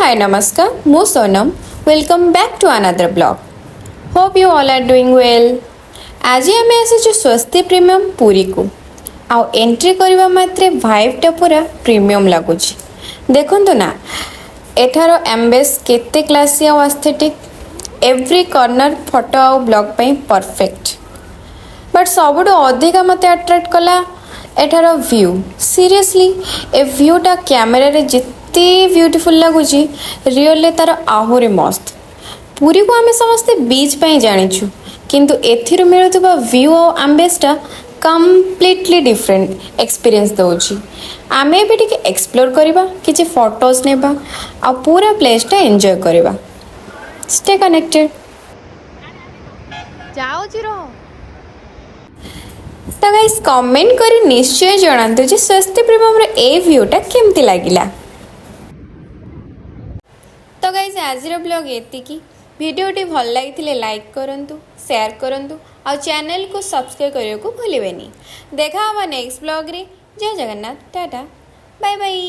ହାଏ, ନମସ୍କାର, ମୁଁ Sonam. Welcome back to another vlog. Hope you all are doing well. ଆଜି ଆମେ ଆସିଛୁ ସ୍ୱସ୍ତି ପ୍ରିମିୟମ୍ ପୁରୀକୁ। ଆଉ ଏଣ୍ଟ୍ରି କରିବା ମାତ୍ରେ ଭାଇବ୍ଟା ପୁରା ପ୍ରିମିୟମ୍ ଲାଗୁଛି। ଦେଖନ୍ତୁ ନା, ଏଠାର ଆମ୍ବିଏନ୍ସ କେତେ କ୍ଲାସି ଆଉ ଆସ୍ଥେଟିକ୍। ଏଭ୍ରି କର୍ଣ୍ଣର ଫଟୋ ଆଉ ବ୍ଲଗ୍ ପାଇଁ ପରଫେକ୍ଟ। ବଟ୍ ସବୁଠୁ ଅଧିକା ମୋତେ ଆଟ୍ରାକ୍ଟ କଲା ଏଠାର ଭ୍ୟୁ। ସିରିୟସଲି, ଏ ଭ୍ୟୁଟା କ୍ୟାମେରାରେ ଯେତେ ବ୍ୟୁଟିଫୁଲ୍ ଲାଗୁଛି, ରିଅଲରେ ତାର ଆହୁରି ମସ୍ତ। ପୁରୀକୁ ଆମେ ସମସ୍ତେ ବିଚ୍ ପାଇଁ ଜାଣିଛୁ, କିନ୍ତୁ ଏଥିରୁ ମିଳୁଥିବା ଭ୍ୟୁ ଆଉ ଆମ୍ବିଏନ୍ସଟା କମ୍ପ୍ଲିଟଲି ଡିଫରେଣ୍ଟ ଏକ୍ସପିରିଏନ୍ସ ଦେଉଛି। ଆମେ ଏବେ ଟିକେ ଏକ୍ସପ୍ଲୋର କରିବା, କିଛି ଫଟୋଜ୍ ନେବା ଆଉ ପୁରା ପ୍ଲେସ୍ଟା ଏନ୍ଜୟ କରିବା। Stay connected. ଯାଉଛି ରହ। ତ ଗାଇସ୍, କମେଣ୍ଟ କରି ନିଶ୍ଚୟ ଜଣାନ୍ତୁ ଯେ ସ୍ୱସ୍ତି ପ୍ରିମିୟମର ଏ ଭ୍ୟୁଟା କେମିତି ଲାଗିଲା। ତ ଗାଇସ୍, ଆଜିର ବ୍ଲଗ୍ ଏତିକି। ଭିଡ଼ିଓଟି ଭଲ ଲାଗିଥିଲେ ଲାଇକ୍ କରନ୍ତୁ, ସେୟାର କରନ୍ତୁ ଆଉ ଚ୍ୟାନେଲକୁ ସବସ୍କ୍ରାଇବ୍ କରିବାକୁ ଭୁଲିବେନି। ଦେଖା ହେବା ନେକ୍ସଟ ବ୍ଲଗ୍ରେ। ଜୟ ଜଗନ୍ନାଥ, ଟାଟା, ବାଇ ବାଇ।